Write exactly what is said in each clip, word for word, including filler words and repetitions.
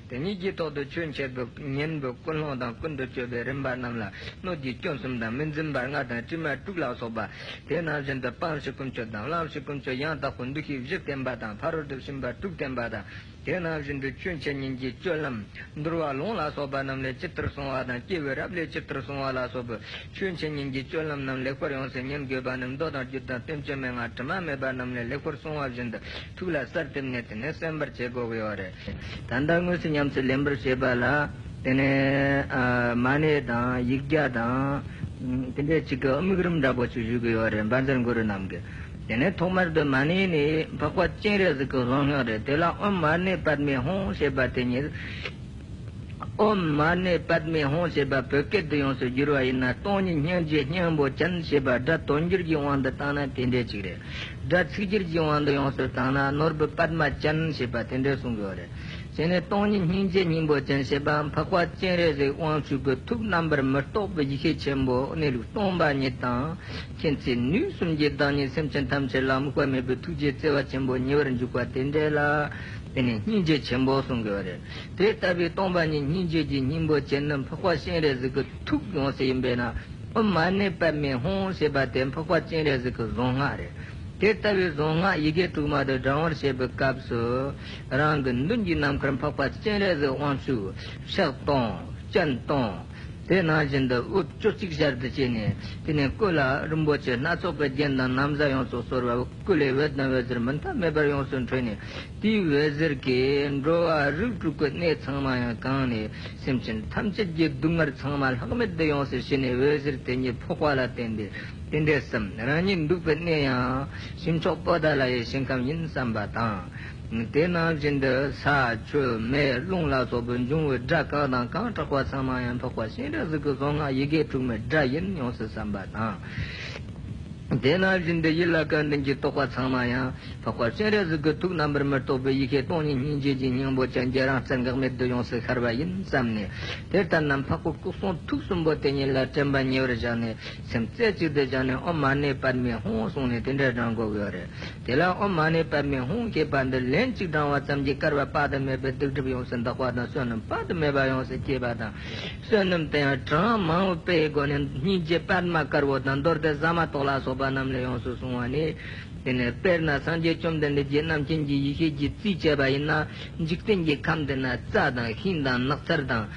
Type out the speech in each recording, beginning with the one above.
དེ་ཉིད་ཀྱི་ཐོག་ཏུ་ཆོས་འཆད་པའི་ཉན་པའི་ཀུན་སློང་དང་ཀུན་ཏུ་སྤྱོད་པའི་རིམ་པ་རྣམས་ལ། སྣོད་ཀྱི་སྐྱོན་གསུམ་དང་མི་འཛིན་པ་ལྔ་དང་དྲི་མ་དྲུག་ལ་སོགས་པ། དེ་ནང་བཞིན་དུ་སྤང་བྱའི་ཀུན་སྤྱོད་དང་བླང་བྱའི་ཀུན་སྤྱོད་ཡང་དག་པའི་འདུ་ཤེས་བཞི་བསྟེན་པ་དང་ཕ་རོལ་ཏུ་ཕྱིན་པ་དྲུག་བསྟེན་པ་དང་། དེ་ནང་བཞིན་དུ་ཆོས་འཆད་ཉན་གྱི་སྤྱོད་ལམ། འདུལ་བ་ལུང་ལ་སོགས་པ་རྣམས་ལས་ཇི་ལྟར་གསུངས་པ་དང་། སྐྱེས་བུའི་རབས་ལས་ཇི་ལྟར་གསུངས་པ་ལ་སོགས་པའི་ཆོས་འཆད་ཉན་གྱི་སྤྱོད་ལམ་རྣམས་ལེགས་པར་ཡོངས་སུ་ཉན་དགོས་པ་ནི། མདོ་དང་རྒྱུད་དང་བསྟན་བཅོས་མན་ངག་དྲི་མ་མེད་པ་རྣམས་ལས་ལེགས་པར་གསུངས་པ་བཞིན་དུ་ཐུགས་ལ་གསལ་བཏབ་ནས་དེ་ནས་གསན་པར་བྱེད་དགོས་ཀྱི་ཡོད་རེད། ད་ལྟ་དངོས་སུ་ཉམས་སུ་ལེན་པར་བྱེད་པ་ལ། དེ་ནས་ཨ་མ་ཎི་དང་ཡིག་བརྒྱ་དང་། དེ་འདྲའི་ཅིག་གི་དམིགས་རིམ་འདྲ་པོ་ཅིག་ཞུ་གི་ཡོད་རེད། བཛྲ་གུ་རུ་རྣམས་ཀྱི། དེ་ནས་ཐོག་མར་དུ་མ་ཎི་ནི་འཕགས་པ་སྤྱན་རས་གཟིགས་ཀྱི་གཟུངས་སྔགས་རེད། དེ་ལ་ཨོཾ་མ་ཎི་པདྨེ་ཧཱུྃ་ཞེས་པ་དེ་ཉིད། ཨོཾ་མ་ཎི་པདྨེ་ཧཱུྃ་ཞེས་པ་བོད་སྐད་དུ་ཡོངས་སུ་བསྒྱུར་བ་ཡིན་ན། སྟོང་ཉིད་སྙིང་རྗེའི་སྙིང་པོ་ཅན་ཞེས་པ་སྒྲ་དོན་སྒྱུར་གྱི་དབང་དུ་བཏང་ན་དེ་འདྲའི་ཅིག་རེད། སྒྲ་ཚིག་སྒྱུར་གྱི་དབང་དུ་ཡོངས་སུ་བཏང་ན་ནོར་བུ་པདྨ་ཅན་ཞེས་པ་དེ་འདྲའི་གསུང་གི་ཡོད་རེད། བྱས་ནས་སྟོང་ཉིད་སྙིང་རྗེའི་སྙིང་པོ་ཅན་ཞེས་པ་འཕགས་པ་སྤྱན་རས་གཟིགས་དབང་ཕྱུག་གི་ཐུགས་རྣམ་པར་མི་རྟོག་པའི་ཡེ་ཤེས་ཆེན་པོ་གནས་ལུགས་སྟོང་པ་ཉིད་དང་། མཁྱེན་བརྩེ་ནུས་གསུམ་གྱི་བདག་ཉིད་སེམས་ཅན་ཐམས་ཅད་ལ་དམིགས་པ་མེད་པའི་ཐུགས་རྗེའི་བརྩེ་བ་ཆེན་པོ་ཉེ་བར་འཇུག་པ་དེ་འདྲ་ལ། དེ་ནི་སྙིང་རྗེ་ཆེན་པོ་གསུང་གི་ཡོད་རེད། དེ་ལྟ་བུའི་སྟོང་པ་ཉིད་སྙིང་རྗེ་གི་སྙིང་པོ་ཅན་ནི་འཕགས་པ་སྤྱན་རས་གཟིགས་ཀྱི་ཐུགས་ཡོངས་སུ་ཡིན་པས་ན། ཨོཾ་མ་ཎི་པདྨེ་ཧཱུྃ་ཞེས་པ་དེ་འཕགས་པ་སྤྱན་རས་གཟིགས་ཀྱི་གཟུངས་སྔགས་རེད། དེ་ལྟ་བུའི་གཟུངས་སྔགས་ཡི་གེ་དྲུག་མ་དེ་བགྲང་བར་བྱེད་པའི་སྐབས་སུ། རང་གི་མདུན་གྱི་ནམ་མཁར་འཕགས་པ་སྤྱན་རས་གཟིགས་དབང་ཕྱུག་ཕྱག་སྟོང་། སྤྱན་སྟོང་། དེ་ནང་བཞིན་དུ་འོད་བཅུ་གཅིག་ཞལ་དུ་བྱས་ནས། དེ་ནས་སྐུ་ལ་རིན་པོ་ཆེ་སྣ་ཚོགས་པའི་རྒྱན་དང་ན་བཟའ་ཡོངས་སུ་གསོལ་བ། སྐུ་ལས་འོད་དང་འོད་ཟེར་མུ་མཐའ་མེད་པར་ཡོངས་སུ་འཕྲོས་ནས། དེའི་འོད་ཟེར་གྱིས་འགྲོ་བ་རིགས་དྲུག་གི་གནས་ཚང་མ་ཡང་གང་ནས། སེམས་ཅན་ཐམས་ཅད་ཀྱི་སྡུག་བསྔལ་ཚང་མ་ལྷག་མེད་དུ་ཡོངས་སུ་ཞི་ནས། འོད་ཟེར་དེ་ཉིད་ཕོག་པ་ལ་བརྟེན་ཏེ། དེ་འདྲའི་སེམས་རང་ཉིད་འདུག་པའི་གནས་ཡང་། ཞིང་མཆོག་པོ་ཏཱ་ལ་ཡི་ཞིང་ཁམས་ཡིན་བསམ་པ་དང་། དེ་ནང་བཞིན་དུ་ས་ཆུ་མེ་རླུང་ལ་སོགས་པའི་འབྱུང་བའི་སྒྲ་གང་དང་གང་གྲགས་པ་ཚང་མ་ཡང་འཕགས་པ་སྤྱན་རས་གཟིགས་ཀྱི་གཟུངས་སྔགས་ཡི་གེ་དྲུག་མའི་སྒྲ་ཡིན་ཡོངས་སུ་བསམ་པ་དང་། དེ་ནང་བཞིན་དུ་ཡིད་ལ་ཀུན་ལྡན་གྱི་རྟོག་པ་ཚང་མ་ཡང་འཕགས་པ་སྤྱན་རས་གཟིགས་ཀྱི་ཐུགས་རྣམ་པར་མི་རྟོག་པའི་ཡེ་ཤེས་སྟོང་ཉིད་སྙིང་རྗེ་གི་སྙིང་པོ་ཅན་གྱི་རང་རྩལ་འགག་མེད་དུ་ཡོངས་སུ་ཤར་བ་ཡིན་བསམ་ནས། དེ་ལྟར་ན་འཕགས་པའི་སྐུ་གསུང་ཐུགས་གསུམ་པོ་དེ་ཉིད་ལ་དྲན་པ་ཉེ་བར་བཞག་ནས། སེམས་རྩེ་གཅིག་ཏུ་བཞག་ནས་ཨོཾ་མ་ཎི་པདྨེ་ཧཱུྃ་གསུངས་ནས་དེ་འདྲ་བགྲང་དགོས་ཀྱི་ཡོད་རེད། དེ་ལ་ཨོཾ་མ་ཎི་པདྨེ་ཧཱུྃ་ཞེས་པ་འདི་ལན་གཅིག་བགྲང་བ་ཙམ་གྱིས་བསྐལ་པ་དཔག་ཏུ་མེད་པའི་སྡིག་སྒྲིབ་ཡོངས་སུ་འདག་པ་དང་། བསོད་ནམས་དཔག་ཏུ་མེད་པ་ཡོངས་སུ་སྐྱེས་པ་དང་། བསོད་ནམས་དེ་ཡང་གྲངས་མང་པོ་སྤེལ་བའི་སྒོ་ནས་སྙིང་རྗེ་པདྨ་དཀར་པོ་དང་མདོ་སྡེ་ཟ་མ་ཏོག་ལ་སོགས་པ་རྣམས་ལས་ཡོངས་སུ་གསུངས་པ་ནི། དེ་ནས་དཔེར་ན་སངས་རྒྱས་བཅོམ་ལྡན་འདས་ཀྱི་རྣམ་མཁྱེན་གྱི་ཡེ་ཤེས་ཀྱི་རྩིས་བྱས་པ་ཡིན་ན། འཇིག་རྟེན་གྱི་ཁམས་འདི་ན་རྩྭ་དང་ཤིང་དང་ནགས་ཚལ་དང་།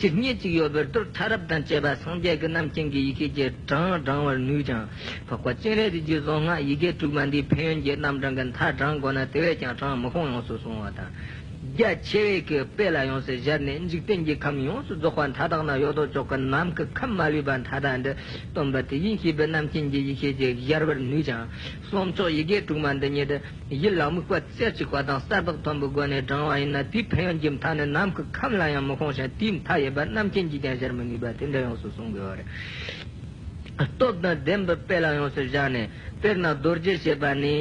ཇི་སྙེད་ཅིག་ཡོད་པའི་རྡུལ་ཕྲ་རབ་དང་བཅས་པ་སངས་རྒྱས་ཀྱི་རྣམ་མཁྱེན་གྱི་ཡེ་ཤེས་ཀྱི་གྲངས་བགྲང་བར་ནུས་ཀྱང་། འཕགས་པ་སྤྱན་རས་གཟིགས་ཀྱི་གཟུངས་སྔགས་ཡི་གེ་དྲུག་མ་འདིའི་ཕན་ཡོན་གྱི་རྣམ་གྲངས་ཀྱི་མཐའ་བགྲང་དགོས་ན། དེ་བས་ཀྱང་གྲངས་མི་ཁོང་ཡོངས་སུ་གསུངས་པ་དང་། རྒྱ་ཆེ་བའི་གི་དཔེ་ལ་ཡོངས་སུ་སྦྱར་ནས། འཇིག་རྟེན་གྱི་ཁམས་ཡོངས་སུ་རྫོགས་པ་མཐའ་དག་ན་ཡོད་དོ་ཅོག་གི་ནམ་མཁའི་ཁམས་མ་ལུས་པ་མཐའ་དག་འདི་སྟོན་པ་དེ་ཡིན་ཞེས་པའི་རྣམ་མཁྱེན་གྱི་ཡེ་ཤེས་ཀྱིས་སྦྱར་བར་ནུས་ཀྱང་། གསུང་མཆོག་ཡི་གེ་དྲུག་མ་འདི་ཉིད་ཡིད་ལ་དམིགས་པ་རྩེ་གཅིག་པ་དང་གསལ་བཏབ་ཐོན་པའི་སྒོ་ནས་བགྲང་བ་ཡིན་ན། དེའི་ཕན་ཡོན་གྱི་མཐའ་ནི་ནམ་མཁའི་ཁམས་ལ་ཡང་མི་ཁོང་ཞིང་། དེའི་མཐའ་ཡས་པ་རྣམ་མཁྱེན་གྱིས་ཀྱང་སྦྱར་མི་ནུས་པ་དེ་འདྲ་ཡོངས་སུ་གསུང་དགོས་པ་རེད། སྟོབས་དང་ལྡན་པའི་དཔེ་ལ་ཡོངས་སུ་བཞག་ནས། དཔེར་ན་རྡོ་རྗེ་ཞེས་པ་ནི།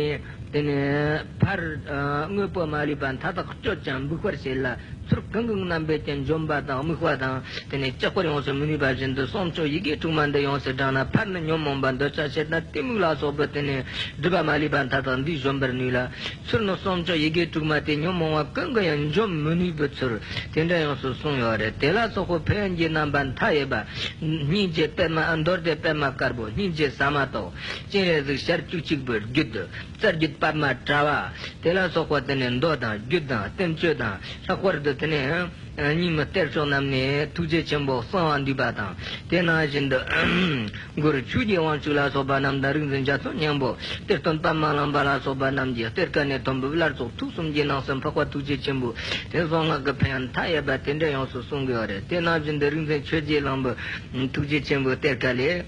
དེ་ནས་ཕར་ཨ་དངོས་པོ་མ་ལུས་པ་མཐའ་དག་གཅོད་ཅིང་འབིགས་པར་བྱེད་ལ། ཚུར་གང་གང་རྣམ་པས་ཀྱང་འཇོམས་པ་དང་དམིགས་པ་དང་། དེ་ནས་བཅག་པར་ཡོངས་སུ་མི་ནུས་པ་བཞིན་དུ། གསུང་མཆོག་ཡི་གེ་དྲུག་མ་འདི་ཡོངས་སུ་བགྲངས་ན། ཕར་ནི་ཉོན་མོངས་པ་འདོད་ཆགས་ཞེ་སྡང་གཏི་མུག་ལ་སོགས་པའི་དེ་ནས་སྒྲིབ་པ་མ་ལུས་པ་མཐའ་དག་འདིས་གཞོམ་པར་ནུས་ལ། ཚུར་ནི་གསུང་མཆོག་ཡི་གེ་དྲུག་མ་དེས་ཉོན་མོངས་པ་གང་གིས་ཡང་འཇོམས་མི་ནུས་པའི་ཚུལ་དེ་འདྲ་ཡོངས་སུ་གསུངས་ཡོད་རེད། དེ་ལ་སོགས་པའི་ཕན་ཡོན་གྱི་རྣམ་པ་མཐའ་ཡས་པ། སྙིང་རྗེ་པདྨ་མདོ་སྡེ་པདྨ་དཀར་པོ། སྙིང་རྗེ་ཟ་མ་ཏོག་སྤྱན་རས་གཟིགས་ཞལ་བཅུ་གཅིག་པའི་རྒྱུད། རྩ་རྒྱུད་པདྨ་དྲ་བ། དེ་ལ་སོགས་པ་དེ་ནས་མདོ་དང་རྒྱུད་དང་བསྟན་བཅོས་དང་། ལྷག་པར་དུ་དེ་ནས་རྙིང་མའི་གཏེར་མཆོག་རྣམས་ནས་ཐུགས་རྗེ་ཆེན་པོ་གསང་བ་འདུས་པ་དང་། དེ་ནང་བཞིན་དུ་གུ་རུ་ཆོས་ཀྱི་དབང་ཕྱུག་ལ་སོགས་པ་རྣམས་དང་། རིག་འཛིན་འཇའ་ཚོན་སྙིང་པོ། གཏེར་སྟོན་པདྨ་གླང་པ་ལ་སོགས་པ་རྣམས་ཀྱི་གཏེར་ཁ་ནས་ཐོན་པའི་བླ་རྫོགས་ཐུགས་གསུམ་གྱི་ནང་གསེས་འཕགས་པ་ཐུགས་རྗེ་ཆེན་པོ། དེ་གཟུངས་སྔགས་ཀྱི་ཕན་ཡོན་མཐའ་ཡས་པ་དེ་འདྲ་ཡོངས་སུ་གསུང་གི་ཡོད་རེད། དེ་ནང་བཞིན་དུ་རིག་འཛིན་ཆོས་ཀྱི་གླིང་པའི་ཐུགས་རྗེ་ཆེན་པོའི་གཏེར་ཁ་ལས།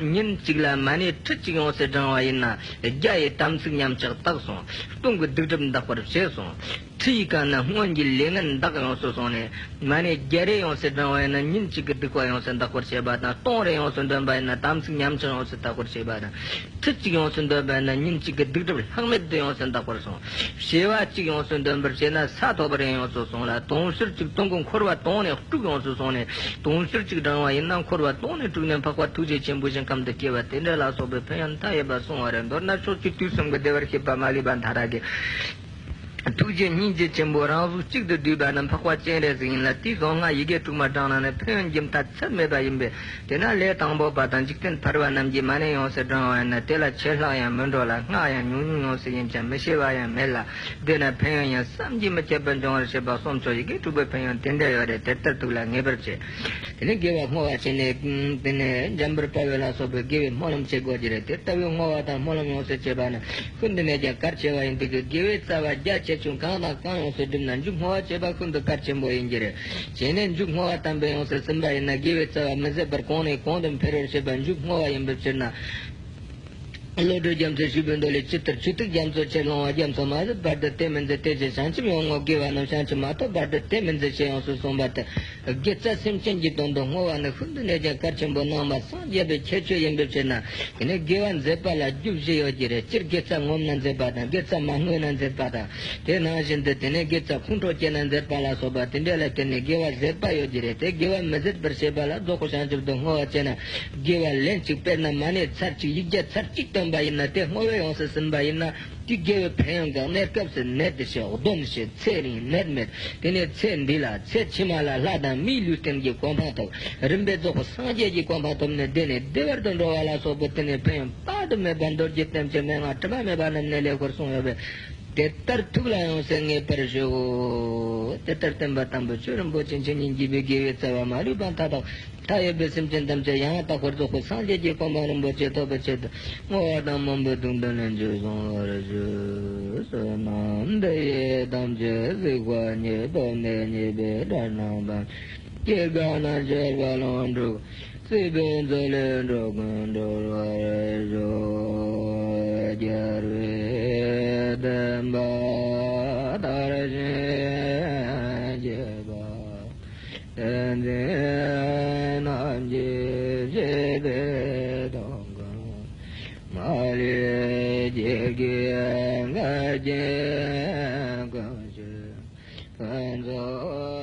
ཉིན་གཅིག་ལ་མ་ཎི་ཁྲི་གཅིག་ཡོངས་སུ་བགྲང་བ་ཡིན་ན། བརྒྱ་ཡི་དམ་ཚིག་ཉམས་ཆག་དག་སོང་། སྟོང་གི་སྡིག་སྒྲིབ་འདག་པར་བྱས་སོང་། ཁྲི་ཡི་གང་ན་སྔོན་གྱི་ལས་ངན་འདག་ཡོངས་སུ་སོང་ནས། མ་ཎི་བརྒྱ་རེ་ཡོངས་སུ་བགྲང་བ་ཡིན་ན། ཉིན་གཅིག་གི་སྡིག་པ་ཡོངས་སུ་འདག་པར་བྱེད་པ་དང་། སྟོང་རེ་ཡོངས་སུ་འདོན་པ་ཡིན་ན། དམ་ཚིག་ཉམས་ཆག་ཡོངས་སུ་དག་པར་བྱེད་པ་དང་། ཁྲི་གཅིག་ཡོངས་སུ་འདོན་པ་ཡིན་ན། ཉིན་གཅིག་གི་སྡིག་སྒྲིབ་ལྷག་མེད་དུ་ཡོངས་སུ་འདག་པར་སོང་། བྱེ་བ་གཅིག་ཡོངས་སུ་འདོན་པར་བྱེད་ན། ས་ཐོབ་པར་ཡང་ཡོངས་སུ་སོང་ལ། དུང་ཕྱུར་གཅིག་སྟོང་གི་འཁོར་བ་དོང་ནས་དཀྲུགས་ཡོངས་སུ་སོང་ནས། དུང་ཕྱུར་གཅིག་བགྲང་བ་ཡིན་ན། འཁོར་བ་དོང་ནས་དཀྲུགས་ནས་འཕགས་པ་ཐུགས་རྗེ་ཆེན་པོའི་ཞིང་ཁམས་དུ་སྐྱེ་བ་དེ་འདྲ་ལ་སོགས་པའི་ཕན་ཡོན་མཐའ་ཡས་པ་གསུངས་པ་རེད། མདོར་ན་ཕྱོགས་བཅུའི་དུས་གསུམ་གྱི་བདེ་བར་གཤེགས་པ་མ་ལུས་པ་མཐའ་དག་གི། ཐུགས་རྗེ་སྙིང་རྗེ་ཆེན་པོ་རང་གཟུགས་གཅིག་ཏུ་བསྡུས་པ་རྣམས་འཕགས་པ་སྤྱན་རས་གཟིགས་ཡིན་ལ། དེའི་གཟུངས་སྔགས་ཡི་གེ་དྲུག་མ་བགྲངས་ན་ནི་ཕན་ཡོན་རྒྱུན་མཐའ་ཚད་མེད་པ་ཡིན་པས། དེས་ན་ལས་དང་པོ་པ་དང་འཇིག་རྟེན་ཕལ་པ་རྣམས་ཀྱིས་མ་ཎི་ཡོངས་སུ་བགྲངས་པ་ཡིན་ན། དེ་ལ་ཆད་ལྷག་ཡང་མི་འགྲོ་ལ། སྔགས་ཡང་ཉུང་ཉུང་ཡོངས་སུ་ཡིན་ཀྱང་མི་ཤེས་པ་ཡང་མེད་ལ། དེས་ན་ཕན་ཡོན་ཡང་བསམ་གྱིས་མི་ཁྱབ་པར་འབྱུང་བར་བྱེད་པ་གསུངས་སོ། ཡི་གེ་དྲུག་པོའི་ཕན་ཡོན་དེ་འདྲ་ཡོད་རེད། དེ་ལྟར་ཐུགས་ལ་ངེས་པར་བྱེད། དེ་ནས་དགེ་བ་བསྔོ་བ་བྱས་ནས། དེ་ནས་འཇམ་དཔལ་དཔའ་བོ་ལ་སོགས་པའི་དགེ་བའི་སྨོན་ལམ་བྱེད་དགོས་ཀྱི་རེད། དེ་ལྟ་བུའི་བསྔོ་བ་དང་སྨོན་ལམ་ཡོངས་སུ་བྱེད་པ་ནི་ཤིན་ཏུ་ནས་ཀྱང་གལ་ཆེ་བ་ཡིན་པས། དགེ་བའི་རྩ་བ་རྒྱ་ཆེ་ཆུང་གང་དང་གང་ཡོངས་སུ་བསྒྲུབས་ན་མཇུག་བསྔོ་བ་བྱེད་པ་ཤིན་ཏུ་གལ་ཆེན་པོ་ཡིན་གྱི་རེད། བྱས་ནས་མཇུག་བསྔོ་བ་དམ་པས་ཡོངས་སུ་ཟིན་པ་ཡིན་ན། དགེ་བའི་རྩ་བ་མི་ཟད་པར་གོང་ནས་གོང་དུ་འཕེལ་བར་བྱེད་པ་མཇུག་བསྔོ་བ་ཡིན་པའི་ཕྱིར་ན། བློ་གྲོས་རྒྱ་མཚོས་ཞུས་པའི་མདོ་ལས། ཇི་ལྟར་ཆུ་ཐིགས་རྒྱ་མཚོ་ཆེར་ལྷུང་བ། རྒྱ་མཚོ་མ་ཟད་བར་དུ་དེ་མི་འཛད། དེ་ཕྱིར་བྱང་ཆུབ་ཡོངས་བསྔོ། དགེ་བ་རྣམས་བྱང་ཆུབ་མ་ཐོབ་བར་དུ་དེ་མི་འཛད་ཅེས་ཡོངས་སུ་གསུངས་པ་ལྟར། དགེ་རྩ་སེམས་ཅན་གྱི་དོན་དུ་བསྔོ་བ་ནི་ཤིན་ཏུ་ནས་ཀྱང་གལ་ཆེན་པོ་གནང་བ་སངས་རྒྱས་པའི་ཁྱད་ཆོས་ཡིན་པའི་ཕྱིར་ན། དེ་ནས་དགེ་བ་མཛད་པ་ལ་རྒྱུ་བཞི་ཡོད་ཀྱི་རེད། སྤྱིར་དགེ་རྩ་བསྔོ་ན་མཛད་པ་དང་། དགེ་རྩ་མ་བསྔོ་ན་མཛད་པ་དང་། དེ་ནང་བཞིན་དུ་དེ་ནས་དགེ་རྩ་ཁོང་ཁྲོ་སྐྱེས་ན་མཛད་པ་ལ་སོགས་པ་དེ་འདྲ་ལ་བརྟེན་ནས་དགེ་བ་ཟད་པ་ཡོད་ཀྱི་རེད། དེ་དགེ་བ་མི་ཟད་པར་བྱེད་པ་ལ་རྫོགས་པའི་བྱང་ཆུབ་ཏུ་བསྔོ་བ་བྱས་ན། དགེ་བ་ལན་གཅིག་དཔེར་ན་མ་ཎི་ཚར་གཅིག་ཡིག་བརྒྱ་ཚར་གཅིག་བཏོན་པ་ཡིན་ན། དེ་བསྔོ་བས་ཡོངས་སུ་ཟིན་པ་ཡིན་ན། དེ་དགེ་བའི་ཕན་ཡོན་གང་གནས་སྐབས་སུ་ནད་དུ་ཞི། གདོན་ཞི། ཚེ་རིང་། ནད་མེད། དེ་ནས་ཚེ་འདི་ལ་ཚེ་ཕྱི་མ་ལ་ལྷ་དང་མིའི་ལུས་རྟེན་གྱི་གོ་འཕང་ཐོབ། རིམ་པས་རྫོགས་པའི་སངས་རྒྱས་ཀྱི་གོ་འཕང་ཐོབ་ནས་བདེ་ནས་བདེ་བར་དུ་འགྲོ་བ་ལ་སོགས་པའི་དེ་ནས་ཕན་ཡོན་དཔག་ཏུ་མེད་པ་མདོ་རྒྱུད་བསྟན་བཅོས་མན་ངག་དྲི་མ་མེད་པ་རྣམས་ནས་ལེགས་པར་གསུངས་ཡོད་པས། དེ་ལྟར་ཐུགས་ལ་ཡོངས་སུ་ངེས་པར་ཞུའོ། དེ་ལྟར་བསྟན་པ་དམ་པའི་ཆོས་རིན་པོ་ཆེ་འཆད་ཉན་བགྱིས་པའི་དགེ་བའི་རྩ་བ་མ་ལུས་པ་མཐའ་དག་མཐའ་ཡས་པའི་སེམས་ཅན་ཐམས་ཅད་ཡང་དག་པར་རྫོགས་པའི་སངས་རྒྱས་ཀྱི་གོ་འཕང་རིན་པོ་ཆེ་ཐོབ་པའི་ཆེད་དུ་བསྔོ་བ་དང་སྨོན་པའི་ཐུགས་འདུན་ལན་གཅིག་གསུང་བར་ཞུ། བསོད་ནམས་འདི་ཡིས་ཐམས་ཅད་གཟིགས་པ་ཉིད། ཐོབ་ནས་ཉེས་པའི་དགྲ་རྣམས་ཕམ། སྐྱེ་རྒ་ན་འཆིའི་རྦ་ཀློང་འཁྲུགས། སྲིད་པའི་མཚོ་ལས་འགྲོ་ཀུན་སྒྲོལ་བར་ཤོག། རྒྱལ་བའི་བསྟན་པ་དར་ཞིང་རྒྱས་པ། བསྟན་འཛིན་རྣམས་ཀྱི་ཞི་བདེའི་དོན་ཀུན། མ་ལུས་ཀྱི་དགེ་བའི་བཀའ་དྲིན་ཀུན་ཞིག་ཕུན་ཚོགས།